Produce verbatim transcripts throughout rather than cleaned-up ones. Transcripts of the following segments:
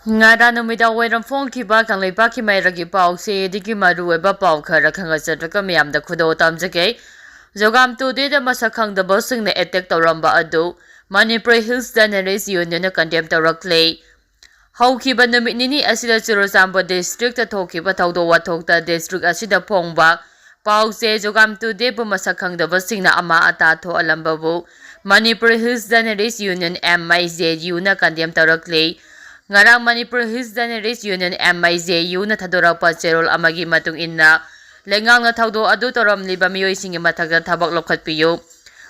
ꯉꯔꯥꯡ ꯅꯨꯃꯤꯗꯥꯡ ꯋꯥꯏꯔꯝ ꯐꯣꯡꯈꯤꯕ ꯀꯪꯂꯩꯄꯥꯛꯀꯤ ꯃꯥꯏꯔꯒꯤ ꯄꯥꯎꯁꯦ ꯑꯗꯒꯤ ꯃꯔꯨꯑꯣꯏꯕ ꯄꯥꯎ ꯈꯔ ꯈꯪꯍꯟꯖꯔꯒ ꯃꯌꯥꯝꯗ ꯈꯨꯗꯣꯜ ꯇꯝꯖꯒꯦ꯫ ꯖꯣꯒꯥꯝ ꯇꯨꯗꯦꯗ ꯃꯁꯛ ꯈꯪꯗꯕꯁꯤꯡꯅ ꯑꯦꯇꯦꯛ ꯇꯧꯔꯝꯕ ꯑꯗꯨ ꯃꯅꯤꯄꯨꯔ ꯍꯤꯜꯁ ꯖꯔꯅꯦꯂꯤꯁ ꯌꯨꯅꯤꯌꯟꯅ ꯀꯟꯗꯦꯝ ꯇꯧꯔꯛꯂꯦ꯫ ꯍꯧꯈꯤꯕ ꯅꯨꯃꯤꯠ ꯅꯤꯅꯤ ꯑꯁꯤꯗ ꯆꯨꯔꯆꯥꯟꯄꯨꯔ ꯗꯤꯁꯇ꯭ꯔꯤꯛꯇ ꯊꯣꯛꯈꯤꯕ ꯊꯧꯗꯣꯛ ꯋꯥꯊꯣꯛꯇ ꯗꯤꯁꯇ꯭ꯔꯤꯛ ꯑꯁꯤꯗ ꯐꯣꯡꯕ ꯄꯥꯎꯁꯦ ꯖꯣꯒꯥꯝ ꯇꯨꯗꯦꯕꯨ ꯃꯁꯛ ꯈꯪꯗꯕꯁꯤꯡꯅ ꯑꯃꯥ ꯑꯇꯥ ꯊꯣꯛꯍꯜꯂꯝꯕꯕꯨ Manipur hills journalists union, M I J U, ꯅ ꯀꯟꯗꯦꯝ ꯇꯧꯔꯛꯂꯤ꯫ ꯉꯔꯥꯡ Manipur hills journalists union, M I J U, ꯅ ꯊꯥꯗꯣꯔꯛꯄ ꯆꯦꯔꯣꯜ ꯑꯃꯒꯤ ꯃꯇꯨꯡ ꯏꯟꯅ, ꯂꯩꯉꯥꯛꯅ ꯊꯧꯗꯣꯛ ꯑꯗꯨ ꯇꯧꯔꯝꯂꯤꯕ ꯃꯤꯑꯣꯏꯁꯤꯡꯒꯤ ꯃꯊꯛꯇ ꯊꯕꯛ ꯂꯧꯈꯠꯄꯤꯌꯨ,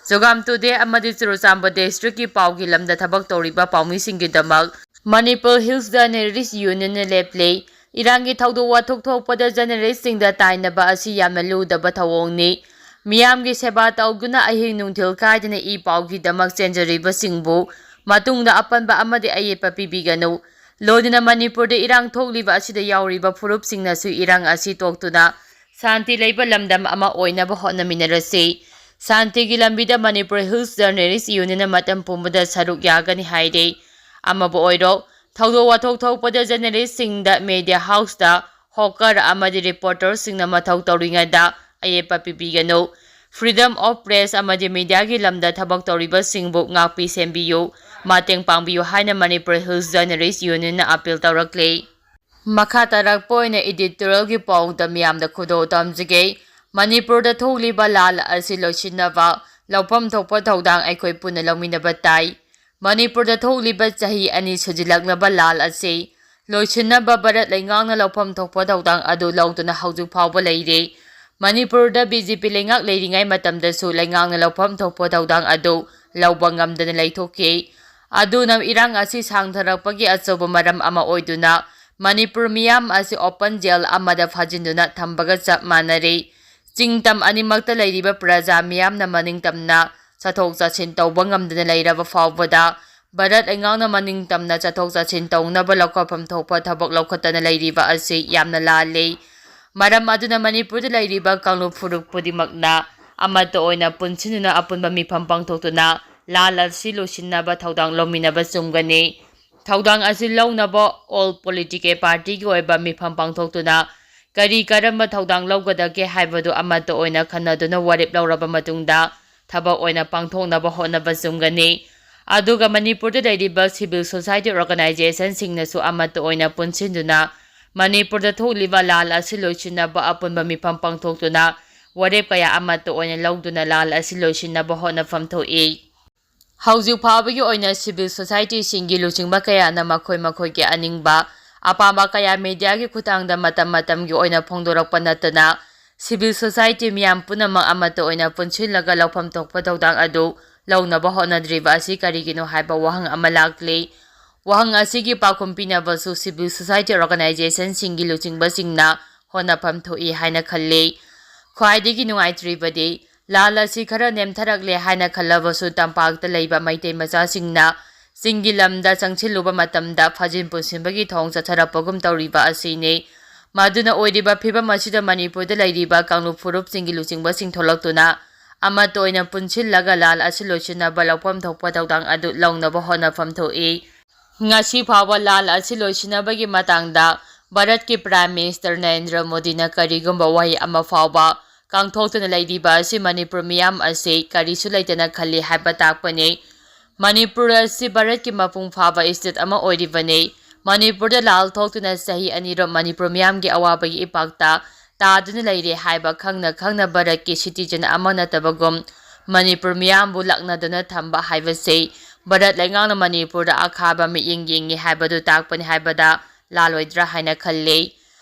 ꯖꯣꯒꯥꯝ ꯇꯨꯗꯦ ꯑꯃꯗꯤ ꯆꯨꯔꯆꯥꯟꯄꯨꯔ ꯗꯤꯁꯇ꯭ꯔꯤꯛꯀꯤ ꯄꯥꯎꯒꯤ ꯂꯝꯗ ꯊꯕꯛ ꯇꯧꯔꯤꯕ ꯄꯥꯎꯃꯤꯁꯤꯡꯒꯤꯗꯃꯛ ꯃꯅꯤꯄꯨꯔ ꯍꯤꯜꯁ ꯖꯔꯅꯦꯂꯤꯁ ꯌꯨꯅꯤꯌꯟꯅ ꯂꯦꯞꯂꯦ꯫ ꯏꯔꯥꯡꯒꯤ ꯊꯧꯗꯣꯛ ꯋꯥꯊꯣꯛ ꯊꯣꯛꯄꯗ ꯖꯔꯅꯦꯂꯤꯁꯁꯤꯡꯗ ꯇꯥꯏꯅꯕ ꯑꯁꯤ ꯌꯥꯝꯅ ꯂꯨꯗꯕ ꯊꯧꯑꯣꯡꯅꯤ꯫ ꯃꯤꯌꯥꯝꯒꯤ ꯁꯦꯕꯥ ꯇꯧꯗꯨꯅ ꯑꯍꯤꯡ ꯅꯨꯡꯊꯤꯜ ꯈꯥꯏꯗꯅ ꯏ ꯄꯥꯎꯒꯤꯗꯃꯛ ꯆꯦꯟꯖꯔꯤꯕꯁꯤꯡꯕꯨ ꯃꯇꯨꯡꯗ ꯑꯄꯟꯕ ꯑꯃꯗꯤ ꯑꯌꯦꯠꯄ ꯄꯤꯕꯤꯒꯅꯨ꯫ ꯂꯣꯏꯅꯅ ꯃꯅꯤꯄꯨꯔꯗ ꯏꯔꯥꯡ ꯊꯣꯛꯂꯤꯕ ꯑꯁꯤꯗ ꯌꯥꯎꯔꯤꯕ ꯐꯨꯔꯨꯞꯁꯤꯡꯅꯁꯨ ꯏꯔꯥꯡ ꯑꯁꯤ ꯇꯣꯛꯇꯨꯅ ꯁꯥꯟꯇꯤ ꯂꯩꯕ ꯂꯝꯗꯝ ꯑꯃ ꯑꯣꯏꯅꯕ ꯍꯣꯠꯅꯃꯤꯟꯅꯔꯁꯤ꯫ ꯁꯥꯟꯇꯤꯒꯤ ꯂꯝꯕꯤꯗ ꯃꯅꯤꯄꯨꯔ ꯍꯤꯜꯁ ꯖꯔꯅꯦꯂꯤꯁ ꯌꯨꯅꯤꯌꯟꯅ ꯃꯇꯝ ꯄꯨꯝꯕꯗ ꯁꯔꯨꯛ ꯌꯥꯒꯅꯤ ꯍꯥꯏꯔꯤ꯫ ꯑꯃꯕꯨ ꯑꯣꯏꯔꯣ, ꯊꯧꯗꯣꯛ ꯋꯥꯊꯣꯛ ꯊꯣꯛꯄꯗ ꯖꯔꯅꯦꯂꯤꯁꯁꯤꯡꯗ ꯃꯦꯗꯤꯌꯥ ꯍꯥꯎꯁꯇ ꯍꯣꯀꯔ ꯑꯃꯗꯤ ꯔꯤꯄꯣꯔꯇꯔꯁꯤꯡꯅ ꯃꯊꯧ ꯇꯧꯔꯤꯉꯩꯗ ꯑꯌꯦꯠꯄ ꯄꯤꯕꯤꯒꯅꯨ꯫ Freedom of press ꯑꯃꯗꯤ ꯃꯤꯗꯤꯌꯥꯒꯤ ꯂꯝꯗ ꯊꯕꯛ ꯇꯧꯔꯤꯕꯁꯤꯡꯕꯨ ꯉꯥꯛꯄꯤ ꯁꯦꯟꯕꯤꯌꯨ, ꯃꯇꯦꯡ ꯄꯥꯡꯕꯤꯌꯨ ꯍꯥꯏꯅ ꯃꯅꯤꯄꯨꯔ ꯍꯤꯜꯁ ꯖꯔꯅꯦꯂꯤꯁ ꯌꯨꯅꯤꯌꯟꯅ ꯑꯄꯤꯜ ꯇꯧꯔꯛꯂꯤ꯫ ꯃꯈꯥ ꯇꯥꯔꯛꯄ ꯑꯣꯏꯅ ꯏꯗꯤꯇꯣꯔꯤꯌꯦꯜꯒꯤ ꯄꯥꯎꯗ ꯃꯤꯌꯥꯝꯗ ꯈꯨꯗꯣꯜ ꯇꯝꯖꯒꯦ꯫ ꯃꯅꯤꯄꯨꯔꯗ ꯊꯣꯛꯂꯤꯕ ꯂꯥꯜ ꯑꯁꯤ ꯂꯣꯏꯁꯤꯟꯅꯕ ꯂꯧꯐꯝ ꯊꯣꯛꯄ ꯊꯧꯗꯥꯡ ꯑꯩꯈꯣꯏ ꯄꯨꯟꯅ ꯂꯧꯃꯤꯟꯅꯕ ꯇꯥꯏ꯫ ꯃꯅꯤꯄꯨꯔꯗ ꯊꯣꯛꯂꯤꯕ ꯆꯍꯤ ꯑꯅꯤ ꯁꯨꯖꯤꯜꯂꯛꯂꯕ ꯂꯥꯜ ꯑꯁꯤ ꯂꯣꯏꯁꯤꯟꯅꯕ ꯚꯥꯔꯠ ꯂꯩꯉꯥꯛꯅ ꯂꯧꯐꯝ ꯊꯣꯛꯄ ꯊꯧꯗꯥꯡ ꯑꯗꯨ ꯂꯧꯗꯨꯅ ꯍꯧꯖꯤꯛ ꯐꯥꯎꯕ ꯂꯩꯔꯤ꯫ ꯃꯅꯤꯄꯨꯔꯗ B J P ꯂꯩꯉꯥꯛ ꯂꯩꯔꯤꯉꯩ ꯃꯇꯝꯗꯁꯨ ꯂꯩꯉꯥꯛꯅ ꯂꯧꯐꯝ ꯊꯣꯛꯄ ꯊꯧꯗꯥꯡ ꯑꯗꯨ ꯂꯧꯕ ꯉꯝꯗꯅ ꯂꯩꯊꯣꯛꯈꯤ꯫ ꯑꯗꯨꯅ ꯏꯔꯥꯡ ꯑꯁꯤ ꯁꯥꯡꯊꯔꯛꯄꯒꯤ ꯑꯆꯧꯕ ꯃꯔꯝ ꯑꯃ ꯑꯣꯏꯗꯨꯅ ꯃꯅꯤꯄꯨꯔ ꯃꯤꯌꯥꯝ ꯑꯁꯤ open jail ꯑꯃꯗ ꯐꯥꯖꯤꯟꯗꯨꯅ ꯊꯝꯕꯒ ꯆꯞ ꯃꯥꯟꯅꯔꯤ꯫ ꯆꯤꯡ ꯇꯝ ꯑꯅꯤꯃꯛꯇ ꯂꯩꯔꯤꯕ ꯄ꯭ꯔꯖꯥ ꯃꯤꯌꯥꯝꯅ ꯃꯅꯤꯡ ꯇꯝꯅ ꯆꯠꯊꯣꯛ ꯆꯠꯁꯤꯟ ꯇꯧꯕ ꯉꯝꯗꯅ ꯂꯩꯔꯕ ꯐꯥꯎꯕꯗ ꯚꯥꯔꯠ ꯂꯩꯉꯥꯛꯅ ꯃꯅꯤꯡ ꯇꯝꯅ ꯆꯠꯊꯣꯛ ꯆꯠꯁꯤꯟ ꯇꯧꯅꯕ ꯂꯧꯈꯠꯐꯝ ꯊꯣꯛꯄ ꯊꯕꯛ ꯂꯧꯈꯠꯇꯅ ꯂꯩꯔꯤꯕ ꯑꯁꯤ ꯌꯥꯝꯅ ꯂꯥꯜꯂꯤ꯫ ꯃꯔꯝ ꯑꯗꯨꯅ ꯃꯅꯤꯄꯨꯔꯗ ꯂꯩꯔꯤꯕ ꯀꯥꯡꯂꯨꯞ ꯐꯨꯔꯨꯞ ꯈꯨꯗꯤꯡꯃꯛꯅ ꯑꯃꯠꯇ ꯑꯣꯏꯅ ꯄꯨꯟꯁꯤꯟꯗꯨꯅ ꯑꯄꯨꯟꯕ ꯃꯤꯐꯝ ꯄꯥꯡꯊꯣꯛꯇꯨꯅ ꯂꯥꯜ ꯑꯁꯤ ꯂꯣꯏꯁꯤꯟꯅꯕ ꯊꯧꯗꯥꯡ ꯂꯧꯃꯤꯟꯅꯕ ꯆꯨꯝꯒꯅꯤ꯫ ꯊꯧꯗꯥꯡ ꯑꯁꯤ ꯂꯧꯅꯕ ꯑꯣꯜ ꯄꯣꯂꯤꯇꯤꯀꯦꯜ ꯄꯥꯔꯇꯤꯒꯤ ꯑꯣꯏꯕ ꯃꯤꯐꯝ ꯄꯥꯡꯊꯣꯛꯇꯨꯅ ꯀꯔꯤ ꯀꯔꯝꯕ ꯊꯧꯗꯥꯡ ꯂꯧꯒꯗꯒꯦ ꯍꯥꯏꯕꯗꯨ ꯑꯃꯠꯇ ꯑꯣꯏꯅ ꯈꯟꯅꯗꯨꯅ ꯋꯥꯔꯦꯞ ꯂꯧꯔꯕ ꯃꯇꯨꯡꯗ ꯊꯕꯛ ꯑꯣꯏꯅ ꯄꯥꯡꯊꯣꯛꯅꯕ ꯍꯣꯠꯅꯕ ꯆꯨꯝꯒꯅꯤ꯫ ꯑꯗꯨꯒ ꯃꯅꯤꯄꯨꯔꯗ ꯂꯩꯔꯤꯕ ꯁꯤꯚꯤꯜ ꯁꯣꯁꯥꯏꯇꯤ ꯑꯣꯔꯒꯅꯥꯏꯖꯦꯁꯟꯁꯤꯡꯅꯁꯨ ꯑꯃꯠꯇ ꯑꯣꯏꯅ ꯄꯨꯟꯁꯤꯟꯗꯨꯅ ꯃꯅꯤꯄꯨꯔꯗ ꯊꯣꯛꯂꯤꯕ ꯂꯥꯜ ꯑꯁꯤ ꯂꯣꯏꯁꯤꯟꯅꯕ ꯑꯄꯨꯟꯕ ꯃꯤꯐꯝ ꯄꯥꯡꯊꯣꯛꯇꯨꯅ ꯋꯥꯔꯦꯞ ꯀꯌꯥ ꯑꯃꯠꯇ ꯑꯣꯏꯅ ꯂꯧꯗꯨꯅ ꯂꯥꯜ ꯑꯁꯤ ꯂꯣꯏꯁꯤꯟꯅꯕ ꯍꯣꯠꯅꯐꯝ ꯊꯣꯛꯏ꯫ ꯍꯧꯖꯤꯛ ꯐꯥꯎꯕꯒꯤ ꯑꯣꯏꯅ ꯁꯤꯚꯤꯜ ꯁꯣꯁꯥꯏꯇꯤꯁꯤꯡꯒꯤ ꯂꯨꯆꯤꯡꯕ ꯀꯌꯥꯅ ꯃꯈꯣꯏ ꯃꯈꯣꯏꯒꯤ ꯑꯅꯤꯡꯕ ꯑꯄꯥꯝꯕ ꯀꯌꯥ ꯃꯦꯗꯤꯌꯥꯒꯤ ꯈꯨꯠꯊꯥꯡꯗ ꯃꯇꯝ ꯃꯇꯝꯒꯤ ꯑꯣꯏꯅ ꯐꯣꯡꯗꯣꯔꯛꯄ ꯅꯠꯇꯅ ꯁꯤꯚꯤꯜ ꯁꯣꯁꯥꯏꯇꯤ ꯃꯤꯌꯥꯝ ꯄꯨꯝꯅꯃꯛ ꯑꯃꯠꯇ ꯑꯣꯏꯅ ꯄꯨꯟꯁꯤꯜꯂꯒ ꯂꯧꯐꯝ ꯊꯣꯛꯄ ꯊꯧꯗꯥꯡ ꯑꯗꯨ ꯂꯧꯅꯕ ꯍꯣꯠꯅꯗ꯭ꯔꯤꯕ ꯑꯁꯤ ꯀꯔꯤꯒꯤꯅꯣ ꯍꯥꯏꯕ ꯋꯥꯍꯪ ꯑꯃ ꯂꯥꯛꯂꯤ꯫ ꯋꯥꯍꯪ ꯑꯁꯤꯒꯤ ꯄꯥꯎꯈꯨꯝ ꯄꯤꯅꯕꯁꯨ ꯁꯤꯚꯤꯜ ꯁꯣꯁꯥꯏꯇꯤ ꯑꯣꯔꯒꯅꯥꯏꯖꯦꯁꯟꯁꯤꯡꯒꯤ ꯂꯨꯆꯤꯡꯕꯁꯤꯡꯅ ꯍꯣꯠꯅꯐꯝ ꯊꯣꯛꯏ ꯍꯥꯏꯅ ꯈꯜꯂꯤ꯫ ꯈ꯭ꯋꯥꯏꯗꯒꯤ ꯅꯨꯡꯉꯥꯏꯇ꯭ꯔꯤꯕꯗꯤ ꯂꯥꯜ ꯑꯁꯤ ꯈꯔ ꯅꯦꯝꯊꯔꯛꯂꯦ ꯍꯥꯏꯅ ꯈꯜꯂꯕꯁꯨ ꯇꯝꯄꯥꯛꯇ ꯂꯩꯕ ꯃꯩꯇꯩ ꯃꯆꯥꯁꯤꯡꯅ ꯆꯤꯡꯒꯤ ꯂꯝꯗ ꯆꯪꯁꯤꯜꯂꯨꯕ ꯃꯇꯝꯗ ꯐꯥꯖꯤꯟ ꯄꯨꯟꯁꯤꯟꯕꯒꯤ ꯊꯧꯑꯣꯡ ꯆꯠꯊꯔꯛꯄꯒꯨꯝ ꯇꯧꯔꯤꯕ ꯑꯁꯤꯅꯤ꯫ ꯃꯗꯨꯅ ꯑꯣꯏꯔꯤꯕ ꯐꯤꯕꯝ ꯑꯁꯤꯗ ꯃꯅꯤꯄꯨꯔꯗ ꯂꯩꯔꯤꯕ ꯀꯥꯡꯂꯨꯞ ꯐꯨꯔꯨꯞꯁꯤꯡꯒꯤ ꯂꯨꯆꯤꯡꯕꯁꯤꯡ ꯊꯣꯛꯂꯛꯇꯨꯅ ꯑꯃꯠꯇ ꯑꯣꯏꯅ ꯄꯨꯟꯁꯤꯜꯂꯒ ꯂꯥꯜ ꯑꯁꯤ ꯂꯣꯏꯁꯤꯟꯅꯕ ꯂꯧꯐꯝ ꯊꯣꯛꯄ ꯊꯧꯗꯥꯡ ꯑꯗꯨ ꯂꯧꯅꯕ ꯍꯣꯠꯅꯐꯝ ꯊꯣꯛꯏ꯫ ꯉꯁꯤ ꯐꯥꯎꯕ ꯂꯥꯜ ꯑꯁꯤ ꯂꯣꯏꯁꯤꯟꯅꯕꯒꯤ ꯃꯇꯥꯡꯗ ꯚꯥꯔꯠꯀꯤ ꯄ꯭ꯔꯥꯏꯝ ꯃꯤꯅꯤꯁꯇꯔ ꯅꯔꯦꯟꯗ꯭ꯔ ꯃꯣꯗꯤꯅ ꯀꯔꯤꯒꯨꯝꯕ ꯋꯥꯍꯩ ꯑꯃ ꯐꯥꯎꯕ ꯀꯥꯡꯊꯣꯛꯇꯨꯅ ꯂꯩꯔꯤꯕ ꯑꯁꯤ ꯃꯅꯤꯄꯨꯔ ꯃꯤꯌꯥꯝ ꯑꯁꯤ ꯀꯔꯤꯁꯨ ꯂꯩꯇꯅ ꯈꯜꯂꯤ ꯍꯥꯏꯕ ꯇꯥꯛꯄꯅꯤ꯫ ꯃꯅꯤꯄꯨꯔ ꯑꯁꯤ ꯚꯥꯔꯠꯀꯤ ꯃꯄꯨꯡ ꯐꯥꯕ ꯏꯁꯇꯦꯠ ꯑꯃ ꯑꯣꯏꯔꯤꯕꯅꯤ꯫ ꯃꯅꯤꯄꯨꯔꯗ ꯂꯥꯜ ꯊꯣꯛꯇꯨꯅ ꯆꯍꯤ ꯑꯅꯤꯔꯣꯝ ꯃꯅꯤꯄꯨꯔ ꯃꯤꯌꯥꯝꯒꯤ ꯑꯋꯥꯕꯒꯤ ꯏꯄꯥꯛꯇ ꯇꯥꯗꯨꯅ ꯂꯩꯔꯦ ꯍꯥꯏꯕ ꯈꯪꯅ ꯈꯪꯅ ꯚꯥꯔꯠꯀꯤ ꯁꯤꯇꯤꯖꯟ ꯑꯃ ꯅꯠꯇꯕꯒꯨꯝ ꯃꯅꯤꯄꯨꯔ ꯃꯤꯌꯥꯝꯕꯨ ꯂꯥꯛꯅꯗꯨꯅ ꯊꯝꯕ ꯍꯥꯏꯕꯁꯤ ꯚꯥꯔꯠ ꯂꯩꯉꯥꯛꯅ ꯃꯅꯤꯄꯨꯔꯗ ꯑꯈꯥꯕ ꯃꯤꯠꯌꯦꯡ ꯌꯦꯡꯉꯤ ꯍꯥꯏꯕꯗꯨ ꯇꯥꯛꯄꯅꯤ ꯍꯥꯏꯕꯗ ꯂꯥꯜꯂꯣꯏꯗ꯭ꯔꯥ ꯍꯥꯏꯅ ꯈꯜꯂꯤ꯫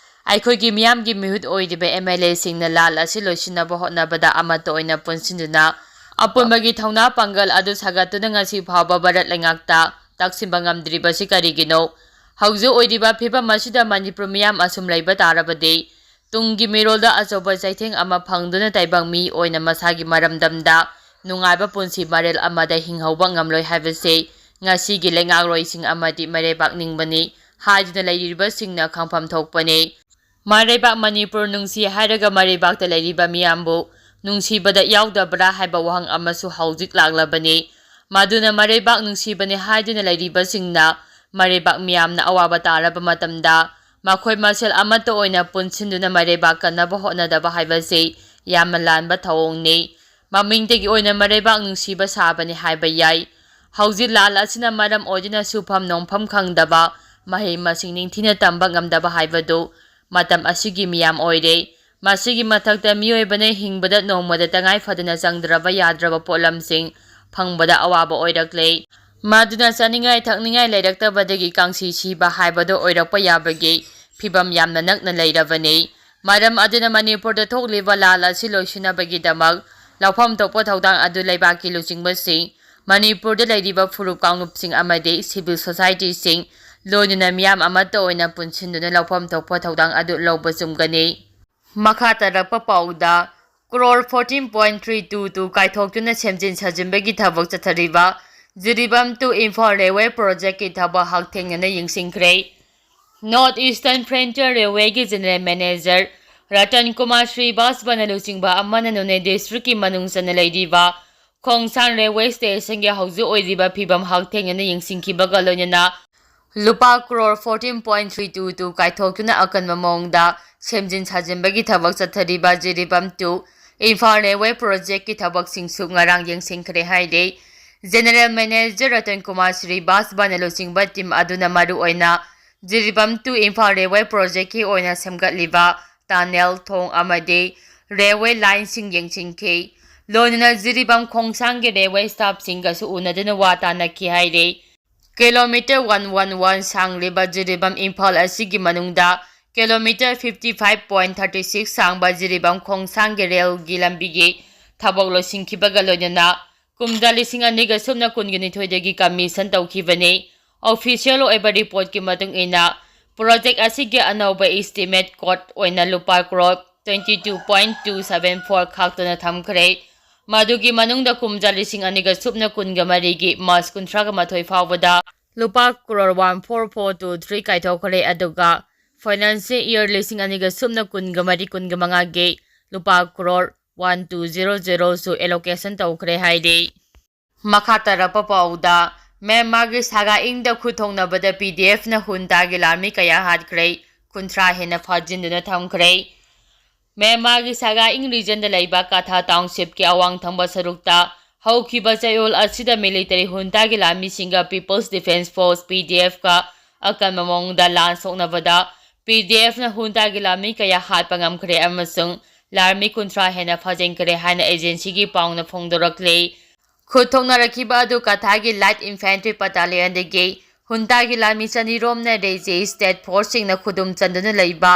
ꯑꯩꯈꯣꯏꯒꯤ ꯃꯤꯌꯥꯝꯒꯤ ꯃꯤꯍꯨꯠ ꯑꯣꯏꯔꯤꯕ ꯑꯦꯝ ꯑꯦꯜ ꯑꯦꯁꯤꯡꯅ ꯂꯥꯜ ꯑꯁꯤ ꯂꯣꯏꯁꯤꯟꯅꯕ ꯍꯣꯠꯅꯕꯗ ꯑꯃꯠꯇ ꯑꯣꯏꯅ ꯄꯨꯟꯁꯤꯟꯗꯨꯅ ꯑꯄꯨꯟꯕꯒꯤ ꯊꯧꯅꯥ ꯄꯥꯡꯒꯜ ꯑꯗꯨ ꯁꯥꯒꯠꯇꯨꯅ ꯉꯁꯤ ꯐꯥꯎꯕ ꯚꯥꯔꯠ ꯂꯩꯉꯥꯛꯇ ꯇꯛꯁꯤꯟꯕ ꯉꯝꯗ꯭ꯔꯤꯕꯁꯤ ꯀꯔꯤꯒꯤꯅꯣ? ꯍꯧꯖꯤꯛ ꯑꯣꯏꯔꯤꯕ ꯐꯤꯕꯝ ꯑꯁꯤꯗ ꯃꯅꯤꯄꯨꯔ ꯃꯤꯌꯥꯝ ꯑꯁꯨꯝ ꯂꯩꯕ ꯇꯥꯔꯕꯗꯤ ꯇꯨꯡꯒꯤ ꯃꯤꯔꯣꯜꯗ ꯑꯆꯧꯕ ꯆꯩꯊꯦꯡ ꯑꯃ ꯐꯪꯗꯨꯅ ꯇꯥꯏꯕꯪ ꯃꯤ ꯑꯣꯏꯅ ꯃꯁꯥꯒꯤ ꯃꯔꯝꯗꯝꯗ ꯅꯨꯡꯉꯥꯏꯕ ꯄꯨꯟꯁꯤ ꯃꯔꯦꯜ ꯑꯃꯗ ꯍꯤꯡꯍꯧꯕ ꯉꯝꯂꯣꯏ ꯍꯥꯏꯕꯁꯤ ꯉꯁꯤꯒꯤ ꯂꯩꯉꯥꯛꯂꯣꯏꯁꯤꯡ ꯑꯃꯗꯤ ꯃꯔꯩꯕꯥꯛ ꯅꯤꯡꯕꯅꯤ ꯍꯥꯏꯗꯨꯅ ꯂꯩꯔꯤꯕꯁꯤꯡꯅ ꯈꯪꯐꯝ ꯊꯣꯛꯄꯅꯤ꯫ ꯃꯔꯩꯕꯥꯛ ꯃꯅꯤꯄꯨꯔ ꯅꯨꯡꯁꯤ ꯍꯥꯏꯔꯒ ꯃꯔꯩꯕꯥꯛꯇ ꯂꯩꯔꯤꯕ ꯃꯤꯌꯥꯝꯕꯨ ꯅꯨꯡꯁꯤꯕꯗ ꯌꯥꯎꯗꯕ꯭ꯔꯥ ꯍꯥꯏꯕ ꯋꯥꯍꯪ ꯑꯃꯁꯨ ꯍꯧꯖꯤꯛ ꯂꯥꯛꯂꯕꯅꯤ꯫ ꯃꯗꯨꯅ ꯃꯔꯩꯕꯥꯛ ꯅꯨꯡꯁꯤꯕꯅꯤ ꯍꯥꯏꯗꯨꯅ ꯂꯩꯔꯤꯕꯁꯤꯡꯅ ꯃꯔꯩꯕꯥꯛ ꯃꯤꯌꯥꯝꯅ ꯑꯋꯥꯕ ꯇꯥꯔꯕ ꯃꯇꯝꯗ ꯃꯈꯣꯏ ꯃꯁꯦꯜ ꯑꯃꯠꯇ ꯑꯣꯏꯅ ꯄꯨꯟꯁꯤꯟꯗꯨꯅ ꯃꯔꯩꯕꯥꯛ ꯀꯟꯅꯕ ꯍꯣꯠꯅꯗꯕ ꯍꯥꯏꯕꯁꯤ ꯌꯥꯝꯅ ꯂꯥꯟꯕ ꯊꯧꯑꯣꯡꯅꯤ꯫ ꯃꯃꯤꯡꯗꯒꯤ ꯑꯣꯏꯅ ꯃꯔꯩꯕꯥꯛ ꯅꯨꯡꯁꯤꯕ ꯁꯥꯕꯅꯤ ꯍꯥꯏꯕ ꯌꯥꯏ꯫ ꯍꯧꯖꯤꯛ ꯂꯥꯟ ꯑꯁꯤꯅ ꯃꯔꯝ ꯑꯣꯏꯗꯨꯅ ꯁꯨꯐꯝ ꯅꯣꯝꯐꯝ ꯈꯪꯗꯕ, ꯃꯍꯩ ꯃꯁꯤꯡ ꯅꯤꯡꯊꯤꯅ ꯇꯝꯕ ꯉꯝꯗꯕ ꯍꯥꯏꯕꯗꯨ ꯃꯇꯝ ꯑꯁꯤꯒꯤ ꯃꯤꯌꯥꯝ ꯑꯣꯏꯔꯦ꯫ ꯃꯁꯤꯒꯤ ꯃꯊꯛꯇ ꯃꯤꯑꯣꯏꯕꯅ ꯍꯤꯡꯕꯗ ꯅꯣꯡꯃꯗ ꯇꯉꯥꯏ ꯐꯗꯅ ꯆꯪꯗ꯭ꯔꯕ ꯌꯥꯗ꯭ꯔꯕ ꯄꯣꯠꯂꯝꯁꯤꯡ ꯐꯪꯕꯗ ꯑꯋꯥꯕ ꯑꯣꯏꯔꯛꯂꯦ꯫ ꯃꯗꯨꯅ ꯆꯥꯅꯤꯡꯉꯥꯏ ꯊꯛꯅꯤꯡꯉꯥꯏ ꯂꯩꯔꯛꯇꯕꯗꯒꯤ ꯀꯥꯡꯁꯤ ꯁꯤꯕ ꯍꯥꯏꯕꯗꯨ ꯑꯣꯏꯔꯛꯄ ꯌꯥꯕꯒꯤ ꯐꯤꯚꯝ ꯌꯥꯝꯅ ꯅꯛꯅ ꯂꯩꯔꯕꯅꯤ꯫ ꯃꯔꯝ ꯑꯗꯨꯅ ꯃꯅꯤꯄꯨꯔꯗ ꯊꯣꯛꯂꯤꯕ ꯂꯥꯜ ꯑꯁꯤ ꯂꯣꯏꯁꯤꯟꯅꯕꯒꯤꯗꯃꯛ ꯂꯧꯐꯝ ꯊꯣꯛꯄ ꯊꯧꯗꯥꯡ ꯑꯗꯨ ꯂꯩꯕꯥꯛꯀꯤ ꯂꯨꯆꯤꯡꯕꯁꯤꯡ, ꯃꯅꯤꯄꯨꯔꯗ ꯂꯩꯔꯤꯕ ꯐꯨꯔꯨꯞ ꯀꯥꯡꯂꯨꯞꯁꯤꯡ ꯑꯃꯗꯤ civil society ꯁꯤꯡ, ꯂꯣꯏꯅꯅ ꯃꯤꯌꯥꯝ ꯑꯃꯠꯇ ꯑꯣꯏꯅ ꯄꯨꯟꯁꯤꯟꯗꯨꯅ ꯂꯧꯐꯝ ꯊꯣꯛꯄ ꯊꯧꯗꯥꯡ ꯑꯗꯨ ꯂꯧꯕ ꯆꯨꯝꯒꯅꯤ꯫ ꯃꯈꯥ ꯇꯥꯔꯛꯄ ꯄꯥꯎꯗ, crore fourteen point three two two ꯀꯥꯏꯊꯣꯛꯇꯨꯅ ꯁꯦꯝꯖꯤꯟ ꯁꯥꯖꯤꯟꯕꯒꯤ ꯊꯕꯛ ꯆꯠꯊꯔꯤꯕ Jiribam to Imphal railway project ꯀꯤ ꯊꯕꯛ ꯍꯛꯊꯦꯡꯅꯅ ꯌꯦꯡꯁꯤꯟꯈ꯭ꯔꯦ꯫ North Eastern Frontier Railway ꯒꯤ general manager ꯔꯇꯟ ꯀꯨꯃꯥꯔ ꯁ꯭ꯔꯤꯕꯥꯁꯕꯅ ꯂꯨꯆꯤꯡꯕ ꯑꯃꯅ ꯅꯣꯅꯦ district ꯀꯤ ꯃꯅꯨꯡ ꯆꯟꯅ ꯂꯩꯔꯤꯕ ꯈꯣꯡꯁꯥꯟ railway station ꯒꯤ ꯍꯧꯖꯤꯛ ꯑꯣꯏꯔꯤꯕ ꯐꯤꯕꯝ ꯍꯛꯊꯦꯡꯅꯅ ꯌꯦꯡꯁꯤꯟꯈꯤꯕꯒ ꯂꯣꯏꯅꯅ ꯂꯨꯄꯥ crore fourteen point three two two ꯀꯥꯏꯊꯣꯛꯇꯨꯅ ꯑꯀꯟꯕ ꯃꯑꯣꯡꯗ ꯁꯦꯝꯖꯤꯟ ꯁꯥꯖꯤꯟꯕꯒꯤ ꯊꯕꯛ ꯆꯠꯊꯔꯤꯕ Jiribam to Imphal railway project ꯀꯤ ꯊꯕꯛꯁꯤꯡꯁꯨ ꯉꯔꯥꯡ ꯌꯦꯡꯁꯤꯟꯈ꯭ꯔꯦ ꯍꯥꯏꯔꯤ꯫ General manager ꯔꯇꯟ ꯀꯨꯃꯥꯔ ꯁ꯭ꯔꯤꯕꯥꯁꯕꯅ ꯂꯨꯆꯤꯡꯕ team ꯑꯗꯨꯅ ꯃꯔꯨꯑꯣꯏꯅ Jiribam to Imphal railway project ꯀꯤ ꯑꯣꯏꯅ ꯁꯦꯝꯒꯠꯂꯤꯕ tunnel, ꯊꯣꯡ ꯑꯃꯗꯤ railway line ꯁꯤꯡ ꯌꯦꯡꯁꯤꯟꯈꯤ꯫ ꯂꯣꯏꯅꯅ ꯖꯤꯔꯤꯕꯥꯝ ꯈꯣꯡꯁꯥꯟꯒꯤ railway staff ꯁꯤꯡꯒꯁꯨ ꯎꯅꯗꯨꯅ ꯋꯥ ꯇꯥꯅꯈꯤ ꯍꯥꯏꯔꯤ꯫ Kilometer one one one ꯁꯥꯡꯂꯤꯕ Jiribam Imphal ꯑꯁꯤꯒꯤ ꯃꯅꯨꯡꯗ kilometer fifty five point thirty six ꯁꯥꯡꯕ ꯖꯤꯔꯤꯕꯥꯝ ꯈꯣꯡꯁꯥꯟꯒꯤ rail ꯒꯤ ꯂꯝꯕꯤꯒꯤ ꯊꯕꯛ ꯂꯣꯏꯁꯤꯟꯈꯤꯕꯒ ꯂꯣꯏꯅꯅ ꯀꯨꯝꯖꯥ ꯂꯤꯁꯤꯡ ꯑꯅꯤꯒ ꯁꯨꯞꯅ ꯀꯨꯟꯒ ꯅꯤꯊꯣꯏꯗꯒꯤ commission ꯇꯧꯈꯤꯕꯅꯤ꯫ Official ꯑꯣꯏꯕ report ꯀꯤ ꯃꯇꯨꯡ ꯏꯟꯅ, project ꯑꯁꯤꯒꯤ ꯑꯅꯧꯕ estimate cost ꯑꯣꯏꯅ ꯂꯨꯄꯥ crore twenty two point two seven four ꯈꯥꯛꯇꯨꯅ ꯊꯝꯈ꯭ꯔꯦ꯫ ꯃꯗꯨꯒꯤ ꯃꯅꯨꯡꯗ ꯀꯨꯝꯖꯥ ꯂꯤꯁꯤꯡ ꯑꯅꯤꯒ ꯁꯨꯞꯅ ꯀꯨꯟꯒ ꯃꯔꯤꯒꯤ March ꯀꯨꯟꯊ꯭ꯔꯥꯒ ꯃꯥꯊꯣꯏ ꯐꯥꯎꯕꯗ ꯂꯨꯄꯥ crore one four four two three ꯀꯥꯏꯊꯣꯛꯈ꯭ꯔꯦ, ꯑꯗꯨꯒ financial year ꯂꯤꯁꯤꯡ ꯑꯅꯤꯒ ꯁꯨꯞꯅ ꯀꯨꯟꯒ ꯃꯔꯤ ꯀꯨꯟꯒ ꯃꯉꯥꯒꯤ ꯂꯨꯄꯥ crore one two zero zero ꯁꯨ allocation ꯇꯧꯈ꯭ꯔꯦ ꯍꯥꯏꯔꯤ꯫ ꯃꯈꯥ ꯇꯥꯔꯛꯄ ꯄꯥꯎꯗ, ꯃ꯭ꯌꯥꯟꯃꯥꯔꯒꯤ ꯁꯥꯒꯥ ꯏꯪꯗ ꯈꯨꯠ ꯊꯣꯛꯅꯕꯗ ꯄꯤ ꯗꯤ ꯑꯦꯐꯅ ꯍꯨꯟꯇꯥꯒꯤ ꯂꯥꯟꯃꯤ ꯀꯌꯥ ꯍꯥꯠꯈ꯭ꯔꯦ, ꯀꯨꯟꯊ꯭ꯔꯥ ꯍꯦꯟꯅ ꯐꯥꯖꯤꯟꯗꯨꯅ ꯊꯝꯈ꯭ꯔꯦ꯫ ꯃ꯭ꯌꯥꯟꯃꯥꯔꯒꯤ ꯁꯥꯒꯥ ꯏꯪ ꯔꯤꯖꯟꯗ ꯂꯩꯕ ꯀꯥꯊꯥ ꯇꯥꯎꯟꯁꯤꯞꯀꯤ ꯑꯋꯥꯡ ꯊꯪꯕ ꯁꯔꯨꯛꯇ ꯍꯧꯈꯤꯕ ꯆꯌꯣꯜ ꯑꯁꯤꯗ ꯃꯤꯂꯤꯇꯔꯤ ꯍꯨꯟꯇꯥꯒꯤ ꯂꯥꯟꯃꯤꯁꯤꯡꯒ ꯄꯤꯄꯜꯁ ꯗꯤꯐꯦꯟꯁ ꯐꯣꯔꯁ, ꯄꯤ ꯗꯤ ꯑꯦꯐꯀ ꯑꯀꯟꯕ ꯃꯑꯣꯡꯗ ꯂꯥꯟ ꯁꯣꯛꯅꯕꯗ ꯄꯤ ꯗꯤ ꯑꯦꯐꯅ ꯍꯨꯟꯇꯥꯒꯤ ꯂꯥꯟꯃꯤ ꯀꯌꯥ ꯍꯥꯠꯄ ꯉꯝꯈ꯭ꯔꯦ ꯑꯃꯁꯨꯡ ꯂꯥꯟꯃꯤ ꯀꯨꯟꯊ꯭ꯔꯥ ꯍꯦꯟꯅ ꯐꯥꯖꯤꯟꯈ꯭ꯔꯦ ꯍꯥꯏꯅ ꯑꯦꯖꯦꯟꯁꯤꯒꯤ ꯄꯥꯎꯅ ꯐꯣꯡꯗꯣꯔꯛꯂꯤ꯫ ꯈꯨꯠ ꯊꯣꯛꯅꯔꯛꯈꯤꯕ ꯑꯗꯨ ꯀꯥꯊꯥꯒꯤ ꯂꯥꯏꯠ ꯏꯟꯐꯦꯟꯇ꯭ꯔꯤ ꯕꯠꯇꯥꯂꯤꯌꯟꯗꯒꯤ ꯍꯨꯟꯇꯥꯒꯤ ꯂꯥꯟꯃꯤ ꯆꯅꯤꯔꯣꯝꯅ ꯔꯦꯖꯤ ꯁ꯭ꯇꯦꯠ ꯐꯣꯔꯁꯁꯤꯡꯅ ꯈꯨꯗꯨꯝ ꯆꯟꯗꯨꯅ ꯂꯩꯕ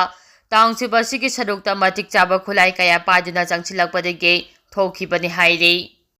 ꯇꯥꯎꯟꯁꯤꯞ ꯑꯁꯤꯒꯤ ꯁꯔꯨꯛꯇ ꯃꯇꯤꯛ ꯆꯥꯕ ꯈꯨꯠꯂꯥꯏ ꯀꯌꯥ ꯄꯥꯏꯗꯨꯅ ꯆꯪꯁꯤꯜꯂꯛꯄꯗꯒꯤ ꯊꯣꯛꯈꯤꯕꯅꯤ ꯍꯥꯏꯔꯤ꯫